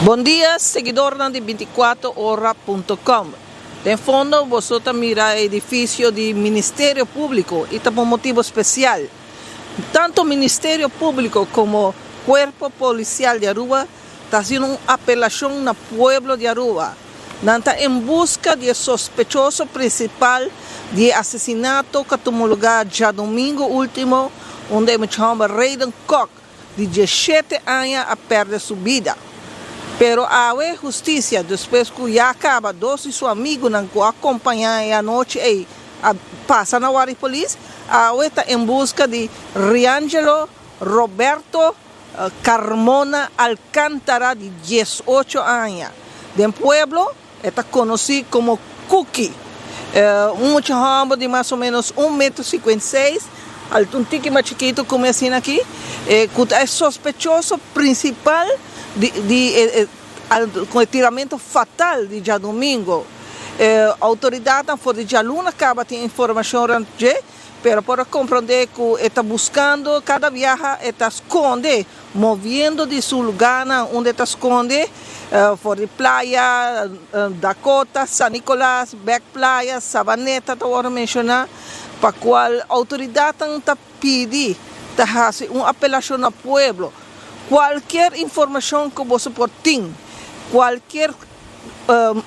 Bon dia seguidornan di binticuatro ora punto com. Den fondo boso ta mira e edificio di Ministerio Publico y ta pa un motibo special. Tanto Ministerio Publico como Cuerpo Policial di Aruba ta haciendo un apelacion na pueblo di Aruba. Nan ta en busca di e sospechoso principal di e asesinato cu a tuma lugar djadomingo ultimo unda e mucha homber Rayden Kok di diesshete aña a perde su bida. Pero awe husticia, despues cu ya caba dos di su amigunan cu a compaña e anochi ey a pasa na warda di polis, awe ta en busca di Riangelo Roberto Carmona Alcantara di diesocho aña. Den pueblo e ta conoci como Cookie. Un mucha homber di mas o menos un metro cincuenta y seis, al un tiki mas chikito cu mi asina aki, cu ta e sospechoso principal di di e cu e tiramento fatal di djadomingo. Autoridadnan for di djaluna caba tin informacion rond dje. Pero por a comprende cu e ta buscando cada biaha e ta sconde, moviendo di su lugarnan unda e ta sconde, for di Playa, Dakota, San Nicolas, Back Playa, Savaneta ta wordo menciona, pa cual autoridadnan ta pidi, ta haci un apelacion na pueblo, cualkier informacion cu boso por tin, cualkier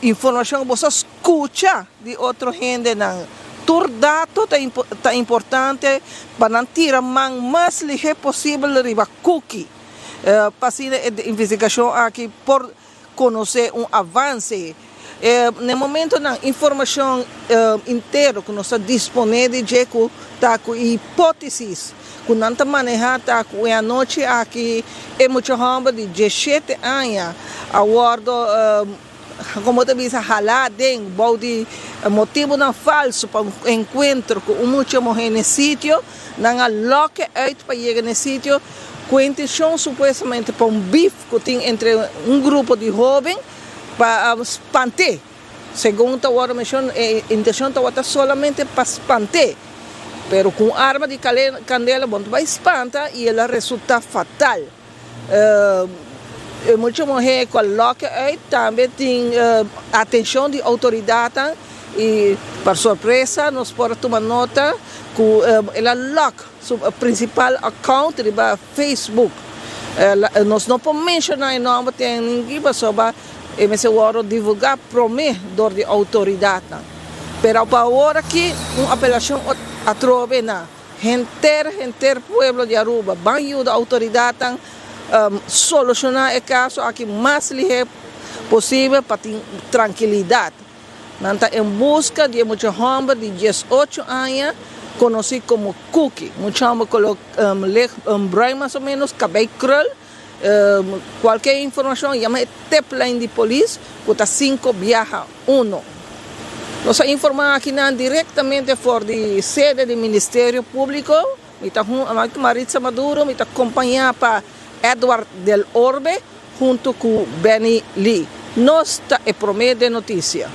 informacion cu boso a Scucha di otro hendenan. Tur dato ta ta importante pa nan tira man mas lihe posibel riba Cookie pa asina e investigacion aki por conoce un avance. Na e momentonan informacion entero cu nos ta dispone di dje cu ta cu hipotesis cu nan ta maneha ta cu e anochi aki e mucha homber di diesshete aña a wordo Como ta bisa hala den bou di motibonan falso pa un encuentro cu un mucha muher n'e sitio, nan a loke uit pa yega n'e sitio cu e intencion supuestamente pa un beef cu tin entre un grupo di hoben pa spant'é. Segun ta worde menciona e intencion tabata solamente pa spant'é, pero cu un arma di candela bo no ta bay spanta y el a resulta fatal. E mucha muhé ku a lòke uit tambe tin atenshon di outoridatnan i pa sorpresa nos por a tuma nota ku el a lòk su prinsipal account riba Facebook. Nos no por menshoná e nòmber ten ningun pasobra e mester wòrdu divulgá promé dor di outoridatnan. Pero pa awor aki un apelashon atrobe na. Henter henter pueblo di Aruba ban yuda autoridadnan soluciona e caso aki mas lihe posibel pa tin trankilidad. Nan ta en busca di e mucha homber di diesocho aña conoci como Cookie. Mucha homber color bruin mas o menos, cabey krul. Cualkier informacion yama e tiplijn di polis cu ta cinco biaha uno. Nos a informa akinan directamente for di sede di Ministerio Publico. Mi ta hunto Maritza Maduro, mi ta compaña pa Edward del Orbe hunto cu Benny Lee. Nos ta e prome den noticia.